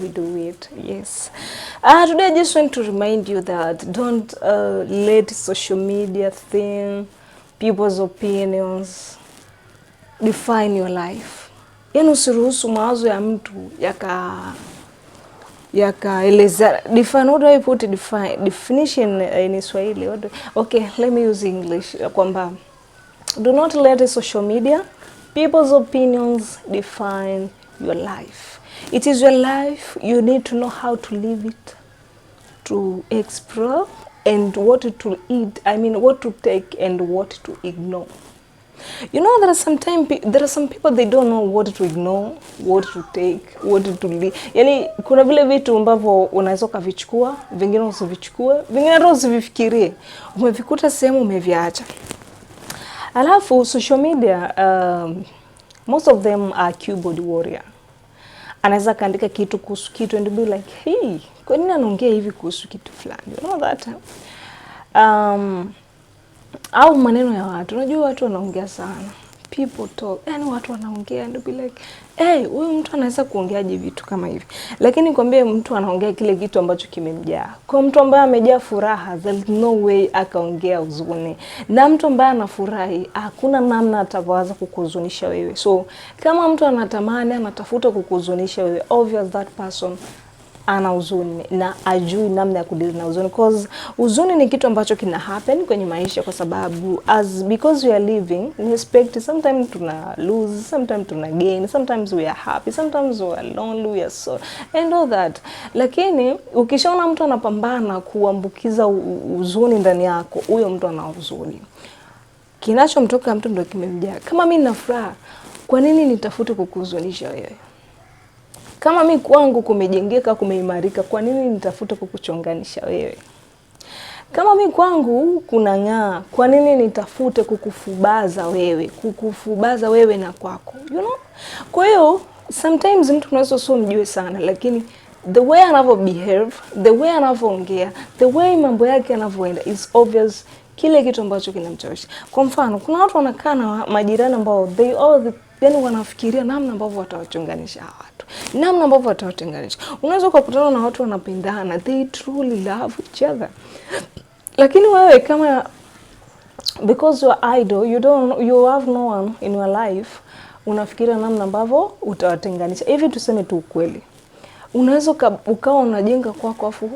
We do it. Yes. Today I just want to remind you that don't let social media thing, people's opinions define your life. Yaani usiruhusu mawazo ya mtu yakaeleza define. What do I put? Define, definition in Swahili, what do, okay, let me use English, kwamba do not let social media, people's opinions define your life. It is your life. You need to know how to live it, to explore and what to eat, I mean, what to take and what to ignore. You know, there are some people, they don't know what to ignore, what to take, what to leave. Yani kuna vile vitu ambavyo unaweza ukavichukua, vingine usivichukue, vingine hata usivifikirie. Umevikuta sehemu, umeviacha. Alafu social media, most of them are keyboard warrior. Anaweza kaandika kitu kuhusu kitu and be like, "Hey, kwa nini anaongea hivi kuhusu kitu fulani?" You know that? Au maneno ya watu. Unajua watu wanaongea sana. People talk. Yani watu wanaongea and be like, "Hey, huyu mtu anaweza kuongeaje vitu kama hivi?" Lakini kwambie mtu anaongea kile kitu ambacho kimemjaa. Kwa mtu ambaye amejaa furaha, there's no way akaongea huzuni. Na mtu ambaye anafurahi, hakuna namna ataweza kukuhuzunisha wewe. So kama mtu anatamani, anatafuta kukuhuzunisha wewe, obvious that person ana huzuni na ajui namna ya kudeal na huzuni, 'cause huzuni ni kitu ambacho kina happen kwenye maisha, kwa sababu as because we are living, we expect sometimes tuna lose, sometimes tuna gain, sometimes we are happy, sometimes we are lonely, we are so and all that. Lakini ukishaona mtu anapambana kuambukiza huzuni ndani yako, huyo mtu ana huzuni. Kinachomtoka mtu ndio kimemjaa. Kama mimi nina furaha, kwa nini nitafute kukuhuzunisha wewe? Kama mi kwangu kumejengeka, kumeimarika, kwa nini nitafute kukuchonganisha wewe? Kama mi kwangu kunang'aa, kwa nini nitafute kukufubaza wewe, kukufubaza wewe na kwako, you know? Kwa hiyo sometimes mtu unaweza usio mjue sana, lakini the way anavyo behave, the way anavyoongea, the way mambo yake yanavyoenda is obvious kile kitu ambacho kinamchosha. Kwa mfano, kuna watu wanakaa na majirani ambao they all the, yani wanafikiria namna ambavyo watawachonganisha hawa watu, namna ambavyo watawatenganisha. Unaweza ukakutana na watu wanapendana, they truly love each other, lakini wewe kama because you are idle, you don't, you have no one in your life, unafikiria namna ambavyo utawatenganisha. Hivi tuseme tu ukweli, unaweza ukawa unajenga kwako afu,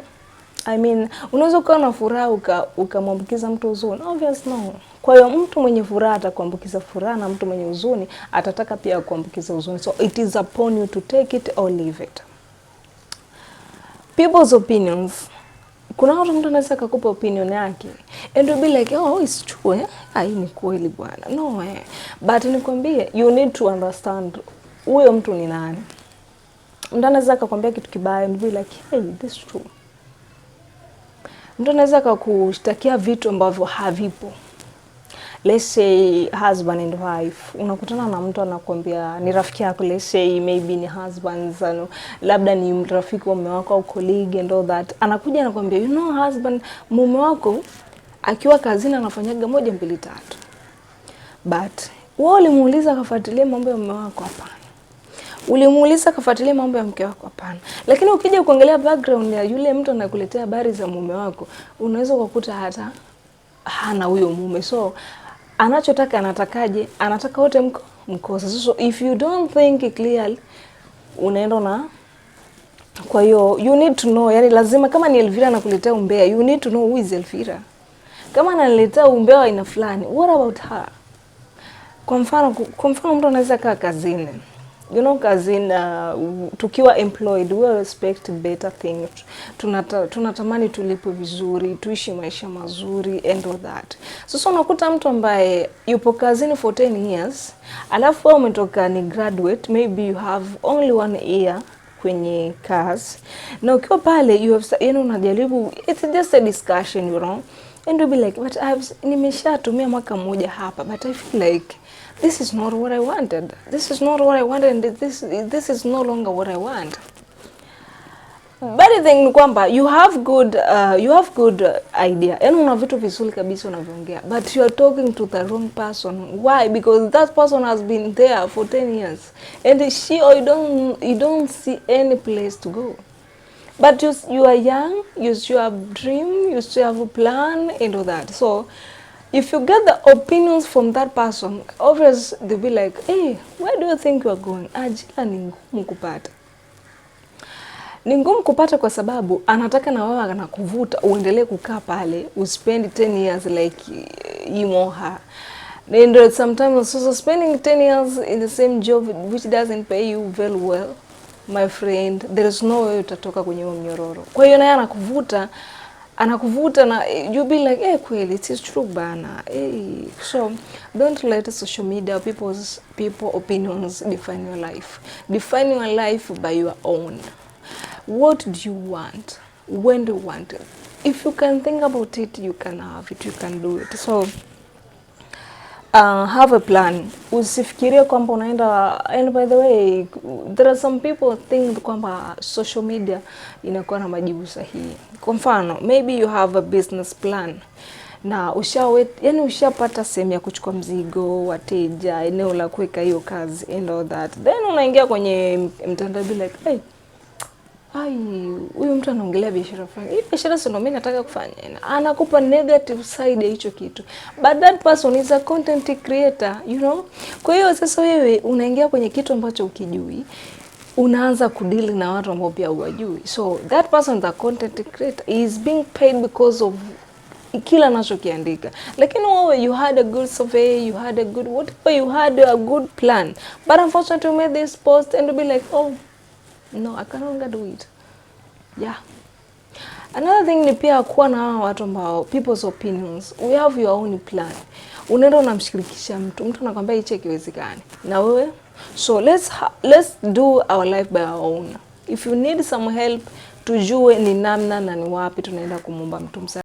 I mean, unaweza ukawa na furaha ukamwambukiza mtu huzuni. Obvious no. Kwa hiyo mtu mwenye furaha atakuambukiza furaha na mtu mwenye huzuni atataka pia kuambukiza huzuni. So it is upon you to take it or leave it. People's opinions. Kuna watu, mtu anaweza akakupa opinion yake and you'll be like, "Oh, it's true, eh? Ah, hii ni kweli bwana." No, eh. But nikwambie, you need to understand huyo mtu ni nani. Mtu anaweza akakwambia kitu kibaya and be like, "Hey, this is true." Mtu anaweza akakushtakia vitu ambavyo havipo. Let's say husband and wife, unakutana na mtu anakuambia ni rafiki yako, let's say maybe ni husband, labda ni rafiki wa mume wako au colleague and all that, anakuja anakuambia, "You know, husband, mume wako akiwa kazini anafanyaga moja mbili tatu." But wewe ulimuuliza akafuatilia mambo ya mume wako? Hapana. Ulimuuliza akafuatilia mambo ya mke wako? Hapana. Lakini ukija kuangalia background ya yule mtu anakuletea habari za mume wako, unaweza ukakuta hata hana huyo mume. So anachotaka, anatakaje? Anataka wote mko mkosa. So if you don't think clearly, unaenda na, kwa hiyo you need to know, yani lazima kama ni Elvira anakuletea umbea, you need to know who is Elvira. Kama ananiletea umbea wa aina fulani, what about her? Kwa mfano mtu anaweza kaa kazini. Kazini, tukiwa employed, we expect better thing. Tunatamani tulipwe vizuri, tuishi maisha mazuri and all that. Sasa unakuta mtu ambaye yupo kazini for 10 years, alafu wewe umetoka ni graduate, maybe you have only one year kwenye kazi, na ukiwa pale you have, yani unajaribu, it's just a discussion, and you'll be like, "But I've, nimeshatumia mwaka mmoja hapa, but I feel like this is not what I wanted. This is not what I wanted and this is no longer what I want." Bad thing ni kwamba you have good idea, yaani una vitu vizuri kabisa unavyoongea, but you are talking to the wrong person. Why? Because that person has been there for 10 years and she or you don't see any place to go, but you are young, you still have dream, you still have a plan and all that. So if you get the opinions from that person, obviously they'll be like, "Hey, where do you think you are going?" Ajira ni ngumu kupata, ni ngumu kupata kwa sababu anataka na wewe anakuvuta uendelee kukaa pale, uspend 10 years like him or her. And sometimes so spending 10 years in the same job which doesn't pay you very well, my friend, there is no way utatoka kwenye huo mnyororo. Kwa hiyo naye anakuvuta, anakuvuta na you be like, "Eh, kweli, it is true bana, eh." So don't let social media people opinions define your life. Define your life by your own. What do you want? When do you want it? If you can think about it, you can have it, you can do it. So have a plan. Usifikirie kwamba unaenda. And by the way, there are some people think kwamba social media inakuwa na majibu sahihi. Kwa mfano, maybe you have a business plan na ushawe, yani ushapata sehemu ya kuchukua mzigo, wateja, eneo la kuweka hiyo kazi and all that, then unaingia kwenye mtandao, be like, "Hey, ai, huyu mtu anaongelea biashara fulani, hii biashara si ndio mimi nataka kufanya?" Anakupa negative side ya hicho kitu, but that person is a content creator. Kwa hiyo sasa wewe unaingia kwenye kitu ambacho ukijui, unaanza kudeal na watu ambao pia huwajui. So that person is a content creator, he is being paid because of kila anachokiandika, lakini wewe, you had a good survey, you had a good whatever, you had a good plan, but unfortunately you made this post and you be like, "Oh no, I can no longer do it." Yeah. Another thing ni pia kuwa na hawa watu ambao people's opinions. We have your own plan. Unaenda unamshirikisha mtu, mtu anakwambia hichi hakiwezekani. Na wewe, so let's do our life by our own. If you need some help, tujue ni namna na ni wapi tunaenda kumwomba mtu msaada.